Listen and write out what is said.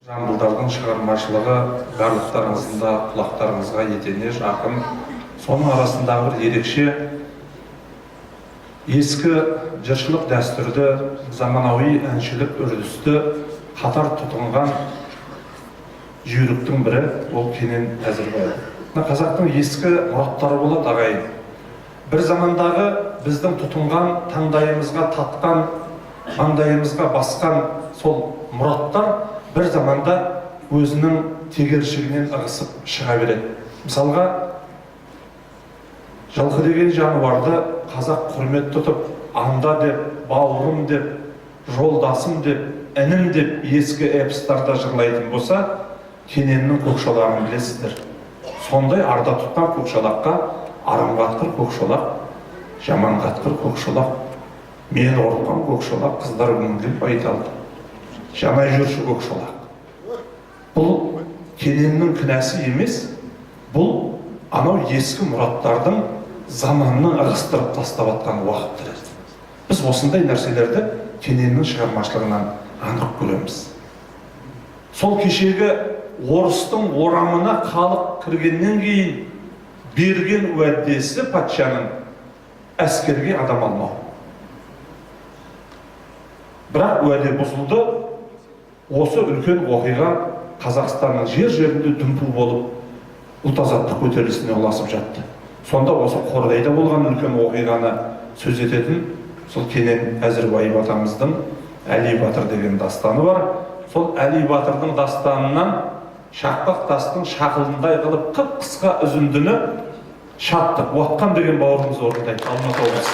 Жамбылдардың шығармашылығы барлықтарыңыздың да құлақтарыңызға етене жақын. Соның арасындағы бір ерекше ескі жыршылық дәстүрді, заманауи әншілік үрдісті қатар тұтынған жүйріктің бірі ол Кенен Әзірбаев. Мына қазақтың ескі мұраттары болады, ағайын. Бір замандағы біздің тұтынған, таңдайымызға татқан, маңдайымызға басқан сол мұраттар бір заманда өзінің тегершігінен ығысып шыға береді. Мысалға, жылқы деген жануарды қазақ құрмет тұтып, анда деп, бауырым деп, жолдасым деп, інім деп ескі эпостарда жырлайтын болса, Кененнің Көкшолағын білесіздер. Сондай арда тұтқан Көкшолаққа арам қатқыр Көкшолақ, жаман қатқыр Көкшолақ, мен ұрған Көкшолақ, қыздар мінген байталды, жанай жүрші Көкшолақ. Бұл Кененнің кінәсі емес, бұл анау ескі мұраттардың заманның ығыстырып тастап атқан уақыт тәрізді. Біз осындай нәрселерді Кененнің шығармашылығынан анық көреміз. Сол кешегі орыстың орамына халық кіргеннен кейін берген уәдесі патшаның әскерге адам алмау. Бірақ уәде бұзылды. Осы үлкен оқиға Қазақстанның жер жерінде дүмпу болып, ұлт азаттық көтерілісіне ұласып жатты. Сонда осы Қордайда болған үлкен оқиғаны сөз ететін сол Кенен Әзірбаев атамыздың Әли батыр деген дастаны бар. Сол Әли батырдың дастанынан шақпақ тастың шақылындай қылып қып қысқа үзіндіні Шаттық Уатқан деген бауырымыз орындайды, Алматы облысы.